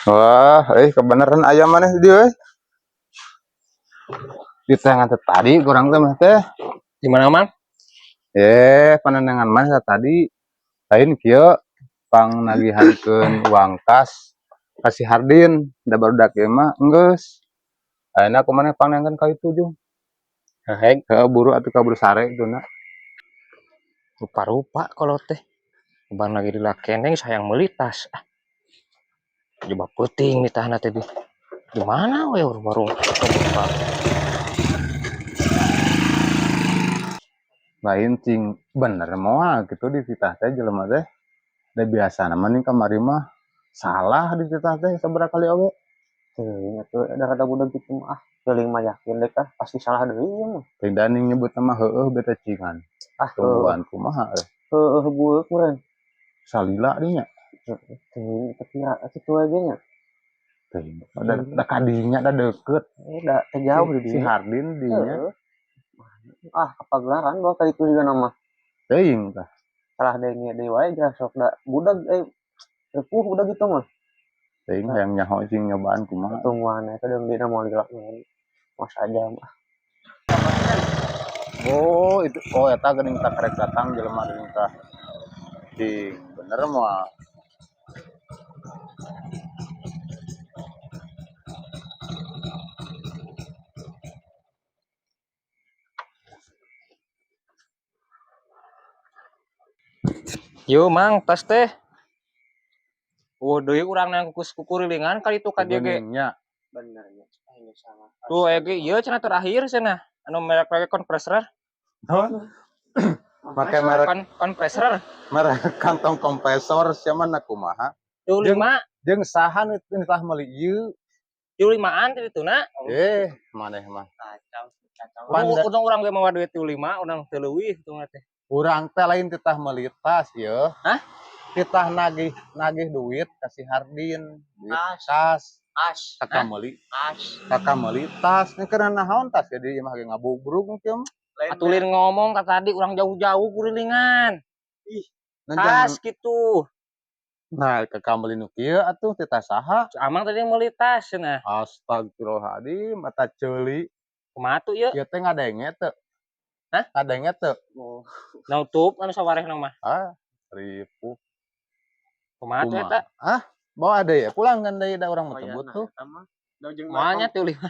Wah, kebenaran ayam maneh di dieu euy. Di tangan teh tadi kurang teh mah teh. Di mana, Mang? Panenangan maneh tadi lain kieu pang nagihankeun uang kas ka si Hardin da barudak ieu mah enggeus. Ayeuna ku maneh pangnangkeun ka itu jung. Heh, Heeh, buru atuh kaburu sare ituna. Rupa-rupa kalau teh. Ban lagi dilakeneng sayang meuli tas. Ah. Coba peuting ditahna teh di. Di mana we warung buka. Lain cing bener moal kitu dititah teh jelema teh. Da biasana mah ning kamari mah salah dititah teh sabaraha kali oge. Teuing atuh da rada budak kitu mah ah. Teuing mah yakin dek ah pasti salah deui ieu mah. Teuing da ning nyebutna mah heueuh beta cingan. Ah, Tungguan kumaha euy. heueuh bueuk meureun. Salila dinya. Teuing tapi kitu we ge nya. Teuing da kadinya da deukeut. Da teu jauh di Si dinya. Hardin dinya. Heeh. Ah, kapagelaran bawa tadi juga nama. Teuing tah. Salah denge deui wae geus sok da budak ripuh budak gitu mah. Teuing hayang nyaho cing nyobaan kumaha. Tungguan eta deung dina moal lila mah. Mas aja mah. Oh, itu oh eta geuning tak karek datang jelema geuning tah. Cing bener moal. Yo, Mang, tas teh. Oh, deui urang nang kukus kukurilingan kali itu ka dieu ge. Geuningnya. Bener nya. Ini salah. Tuh aya ge ieu cenah terakhir cenah. Anu merek-merek kompresor. Naon? Make merek Kompresor. merek kantong kompresor sia mah na kumaha. Tuh lima, Jeung saha nu tah meuli ieu? tuh limaan teh dituna. Maneh mah. Kacau, kacau. Untung urang ge mawa duit tuh lima, urang teu leuwih tungna teh. Urang teh lain titah meuli tas ieu. Hah? Titah nagih duit ka si Hardin, duit Tas. tas. As, Kakak meuli, as. kakak meuli tas. Ini karena naon tas ya di imah ge ngabubrug kieu mah. Atulin ngomong ka tadi urang jauh-jauh kurilingan. Nah, Tas jangan gitu. nah kakak meuli nu kieu atuh titah saha? Si Amang tadi meuli tas cenah. Astagfirullahaladzim, mata ceuli. Kumaha tuh ieu? Ieu teh ngadenge teu? Hah? Ngadenge teu? Oh, Nutup anu sawarehna mah. Ah, ripuh. Kumaha tuh eta? Kumaha? Ah, bawa deui ya, pulang kan deui da urang mah teu oh, butuh. Eta mah. Da jeung Moalnya tuh lima.